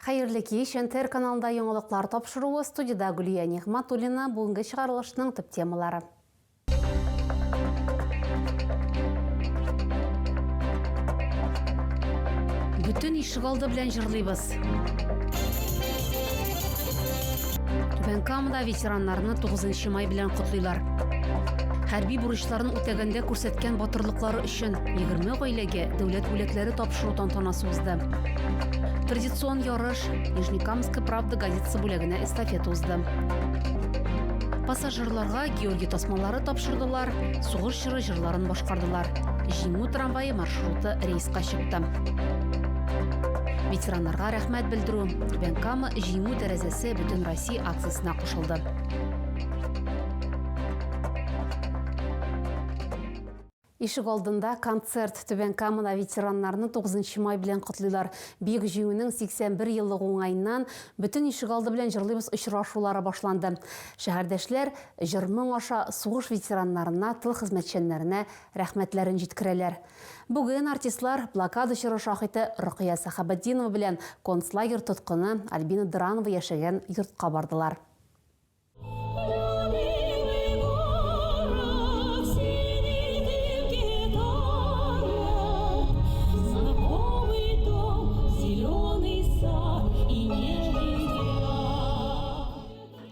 Хәерле кич, НТР каналында яңалыклар тапшыруы, студиядә Гөлия Нигъмәтуллина, бүгенге чыгарылышның төп темалары. Бөтен ишегалды белән җырлыйбыз. Түбән Камада ветераннарны 9 май белән котлыйлар. Хәрби бурычларын үтәгәндә күрсәткән батырлыклары өчен 20 гаиләгә дәүләт бүләкләре тапшыру тантанасы узды. Традицион ярыш Нижнекамская правда газетасы бүләгенә эстафета узды. Пассажирларга Георгий тасмалары тапшырдылар, сугыш чоры җырларын башкардылар. Җиңү трамвае маршруты рейска чыкты. Ветераннарга рәхмәт белдерү Түбән Кама Җиңү тәрәзәсе бөтен Россия акциясенә кушылды. Ишегалдында концерт. Түбән Камада ветераннарны 9 май белән котлыйлар. Бөек Җиңүнең 81 еллыгы уңаеннан Бөтен ишегалды белән җырлыйбыз очрашулары башланды. Шәһәрдәшләр җыр-моң аша сугыш ветераннарына, тыл хезмәтчәннәренә рәхмәтләрен җиткерәләр. Бүген артистлар блокада чоры шаһиты Рокыя Сәхәбетдинова белән концлагерь тоткыны Альбина Дранова яшәгән йортка бардылар.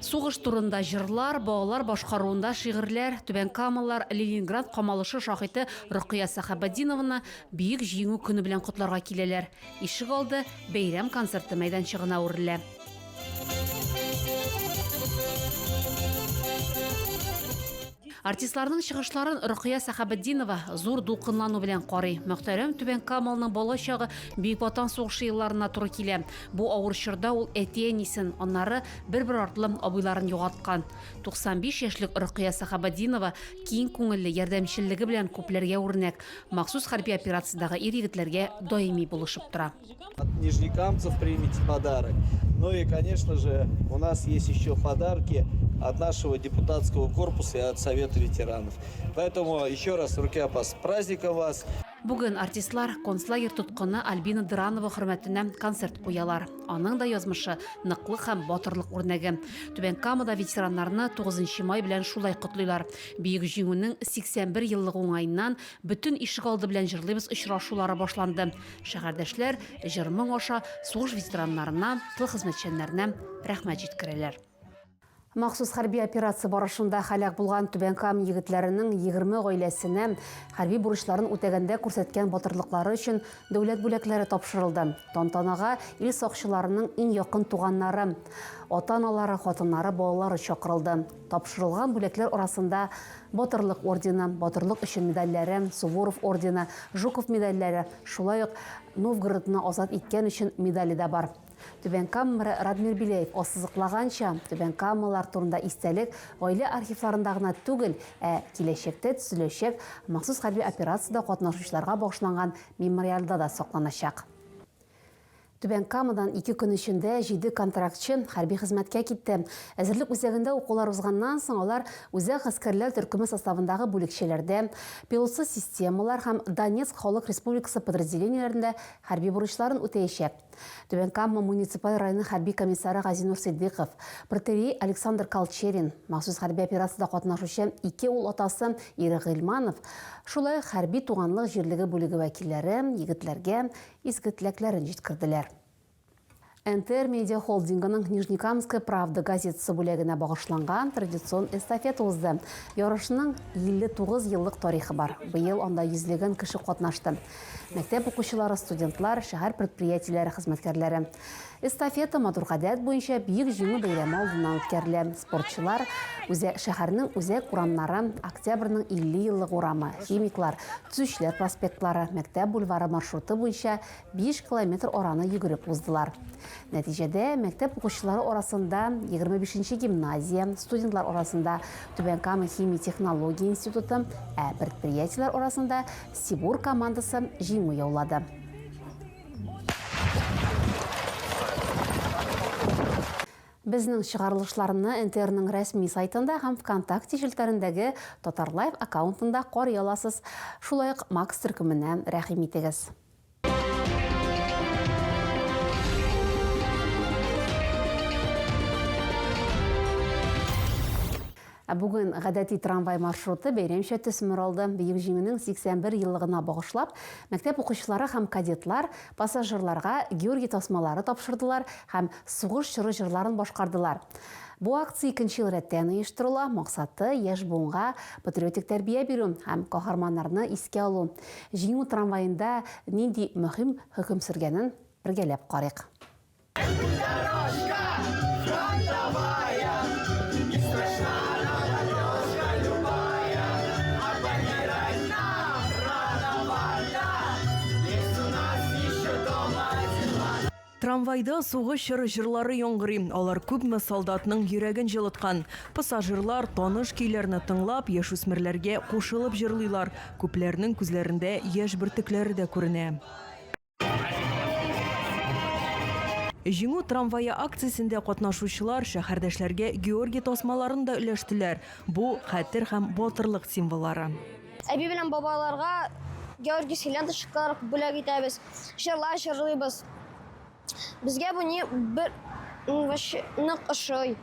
Сугыш турында җырлар, балалар башкаруында шигырьләр, Түбән Камалар Ленинград камалышы шаһиты Рокыя Сәхәбетдинованы Бөек Җиңү көне белән котларга киләләр. Ишегалды бәйрәм концерты мәйданчыгына әверелә. Артистларның чыгышларын Рокыя Сәхәбетдинова зур дулкынлану белән карый. Мөхтәрәм Түбән Камалның бала чагы Бөек Ватан сугышы елларына туры килә. Бу авыр чорда ул әти-әнисен, аннары бер-бер артлы абыйларын югалткан. 95 яшьлек Рокыя Сәхәбетдинова киң күңелле, ярдәмчеллеге белән күпләргә үрнәк. Махсус хәрби операциядәге ир-егетләргә даими булышып тора. От нижнекамцев примите подарок. Ну и, конечно же, у нас есть еще подарки от нашего депутатского корпуса и от Совета ветеранов. Поэтому еще раз, Рукия апа, с праздником вас! Бүген артистлар концлагерь тоткыны Альбина Дранова хөрмәтенә концерт куялар. Аның да язмышы ныклык һәм батырлык үрнәге. Түбән Камада ветераннарны 9 май белән шулай котлыйлар. Бөек Җиңүнең 81 еллыгы уңаеннан Бөтен ишегалды белән җырлыйбыз очрашулары башланды. Шәһәрдәшләр җыр-моң аша сугыш ветераннарына, тыл хезмәтчәннәренә рәхмәт җиткерәләр. Махсус хәрби операция барышында һәлак булган Түбән Кама егетләренең 20 гаиләсенә хәрби бурычларын үтәгәндә күрсәткән батырлыклары өчен дәүләт бүләкләре тапшырылды. Тантанага ил сакчыларының иң якын туганнары, ата-аналары, хатыннары, балалары чакырылды. Тапшырылган бүләкләр арасында Батырлык ордены, Батырлык өчен медальләре, Суворов ордены, Жуков медальләре, шулай ук Новгородны азат иткән өчен медале дә бар. Түбән Кама мэры Радмир Беляев ассызыклаганча, Түбән Камалар турында истәлек гаилә архивларында гына түгел, ә киләчәктә төзеләчәк махсус хәрби операциядә катнашучыларга багышланган мемориалда да сакланачак. Түбән Камадан ике көн эчендә җиде контрактчы хәрби хезмәткә китте. Әзерлек үзәгендә укулар узганнан соң алар Үзәк гаскәрләр төркеме составындагы бүлекчәләрдә, пилотсыз системалар һәм Донецк Халык Республикасы подразделениеләрендә хәрби бурычларын үтәячәк. Түбән Кама муниципаль районы хәрби комиссары Газинур Ситдыйков, протоиерей Александр Колчерин, махсус хәрби операциядә катнашучы ике ул атасы Ирек Гыйльманов, шулай ук хәрби туганлык җирлеге бүлеге вәкилләре егетләргә изге теләкләрен җиткерделәр. НТР Медиа холдингының Нижнекамская правда газетасы бүләгенә багышланган традицион эстафета узды. Ярышның 59 еллык тарихы бар. Быел анда йөзләгән кеше катнашты. Мәктәп укучылары, студентлар, шәһәр предприятиеләре хезмәткәрләре. Эстафета матур гадәт буенча Бөек Җиңү бәйрәме алдыннан үткәрелә. Спортчылар үзә шәһәрнең үзәк урамнары, Октябрьнең 50 еллык урамы, Химиклар, Төзүчеләр проспектлары, Мәктәп бульвары маршруты буенча 5 километр араны йөгереп уздылар. Нәтиҗәдә, мәктәп укучылары арасында 25 нче гимназия, студентлар арасында Түбән Кама химия-технология институты, ә предприятиеләр арасында Сибур командасы җиңү яулады. Безнең чыгарылышларны НТРның рәсми сайтында һәм ВКонтакте челтәрендәге Татарлайф аккаунтында карый аласыз. Шулай ук Макс төркеменә рәхим итегез. Ә бүген гадәти трамвай маршруты бәйрәмчә төсмер алды. Бөек Җиңүнең 81 еллыгына багышлап, мәктәп укучылары һәм кадетлар пассажирларга Георгий тасмалары тапшырдылар һәм сугыш чоры җырларын башкардылар. Бу акция икенче ел рәттән оештырыла. Максаты, яшь буынга патриотик тәрбия бирү һәм каһарманнарны искә алу. Җиңү трамваенда нинди мөһим хөкем сөргәнен бергәләп карыйк. Трамвайда сугыш чоры җырлары яңгырый. Алар күпме солдатның йөрәген җылыткан. Пассажирлар, таныш көйләрне тыңлап, яшүсмерләргә кушылып җырлыйлар. Күпләрнең күзләрендә яшь бөртекләре дә күренә. Җиңү трамвае акциясендә катнашучылар шәһәрдәшләргә Георгий тасмаларын да өләштеләр. Бу, хәтер һәм батырлык символлары. Әби белән бабайларга георгиевский ленточкалар бүләк итәбез, җырлар җырлыйбыз. Безгә бу ни бер вообще нык ошый.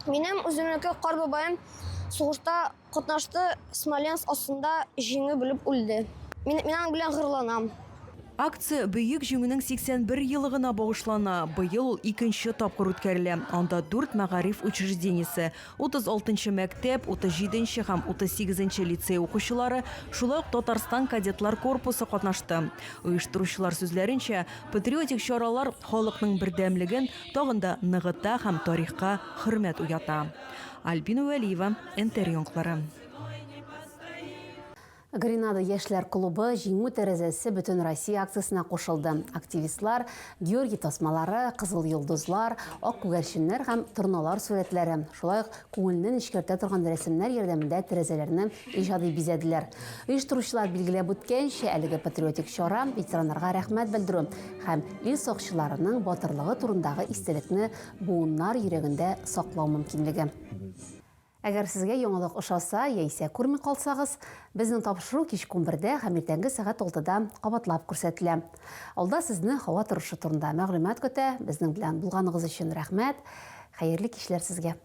Минем үземнеке кар бабаем сугышта Катнашты, Смоленск астында җиңү белеп үлде. Мин, мин аның белән горурланам. Акция Бөек Җиңүнең 81 еллыгына багышлана. Быел ул икенче тапкыр үткәрелә. Анда дүрт мәгариф учреждениесе, 36 нчы мәктәп, 37 нче һәм 38 нче лицей укучылары, шулай ук Татарстан кадетлар корпусы катнашты. Оештыручылар сүзләренчә, патриотик чаралар халыкның бердәмлеген тагын да ныгыта һәм тарихка хөрмәт уята. Альбина Вәлиева, НТР яңалыклары. Гренада яшьләр клубы Җиңү тәрәзәсе Бөтенроссия акциясенә кушылды. Активистлар Георгий тасмалары, кызыл йолдызлар, ак күгәрченнәр һәм торналар сурәтләре, шулай ук күңелне нечкәртә торган рәсемнәр ярдәмендә тәрәзәләрне иҗади бизәделәр. Оештыручылар билгеләп үткәнчә, әлеге патриотик чара ветераннарга рәхмәт белдерү һәм ил сакчыларының батырлыгы турындагы истәлекне буыннар йөрәгендә саклау мөмкинлеге. Әгәр сезгә яңалык ошаса яисә күрми калсагыз, безнең тапшыру кичке унбердә һәм иртәнге сәгать алтыда кабатлап күрсәтелә. Алда сезне һава торышы турында мәгълүмат көтә. Безнең белән булганыгыз өчен рәхмәт. Хәерле кичләр сезгә!